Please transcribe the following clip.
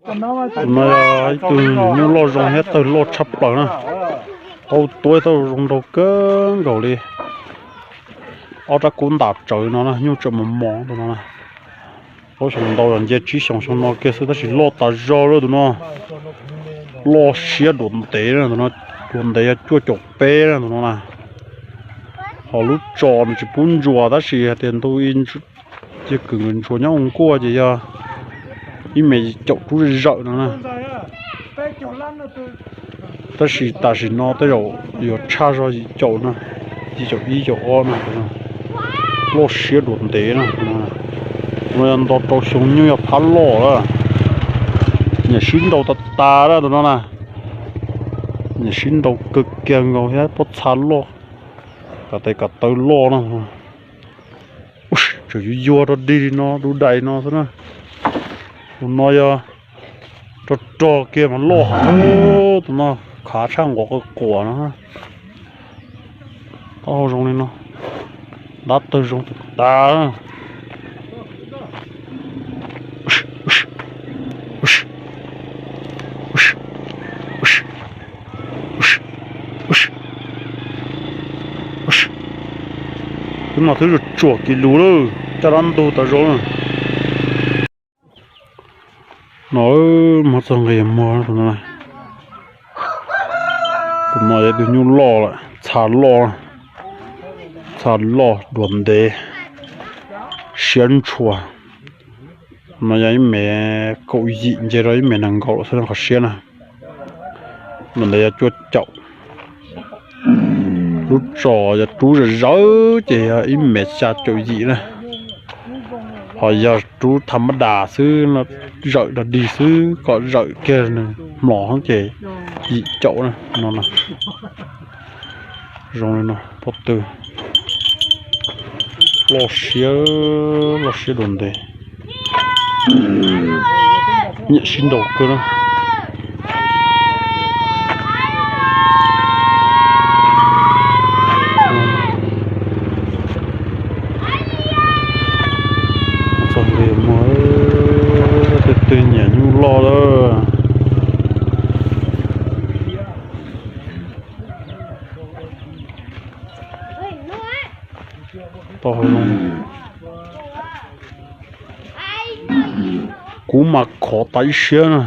Tus no yog ib tug nyuj loj zoo thiab tawg loj tshaj plaws na. Tau tuav tau zoo nraug kawg nkaus li. Ob rab kub ntas tsawv no na, nyuj tseem mos mos tus no na. Ob xyoos ntau los nce tsib xyoos xyoo no kiag xwb tab sis loj tas zog lawm tus no. Loj siab duav ntev na tus no, duav ntev yog cuaj caum peb na tus no na. Ho lub tso nws tsis pub ntsuas tab sis hais tias ntu ib cia kwv nkawd ntsuas nyob ua nkuaj ces yog ib me caum rub zawm no na. Tab sis tam sim no tej zaum yuav tshaj zog yim caum no, yim caum ib caum ob no. Loj siab duav ntev na. Tus no yog nto rau xyoo nyuj yog phab loj lawm. Nyiam sib ntaus tas tas lawm tus no na. Nyiam sib ntaus kawg kiag nkaus thiab pob txha loj, kav tes kav taw loj no. Tseem yuag yuag rau dig li no dub dais no xwb na. Tus no yog rog rog kiag mas loj heev. Tus no khav tshaj nqos quas no. Taub hau zoo li no, dab tawg zoo tas tas. Twb no twb tsuam kis lus lawm, caj dab ntug tas zog na. No, muab txog nqis muag tus no. Tus no yog tus nyuj loj lawm, txha loj, txha loj duav ntev, siab ntshua. No yog ib mev kaum yim nce rau ib mev nees nkaum lawm xwb qhov siab na. Duav ntev yog cuaj caum. Lub tso yog rub zawv zawv ces yog ib mev xya caum yim na. Ho yog rub tham mab das xwb no, zawm dog dig xwb kom zawm kiag nws mlom ces yim caum na no. Zoo li no pob tw loj siab, loj siab dua ntev. Nyiam sib ntaus kawg na. Txog nqis muag, tej twg nyiam nyuj loj lawm. Tau hau zoo. Kuv mas khov tas ib siab na.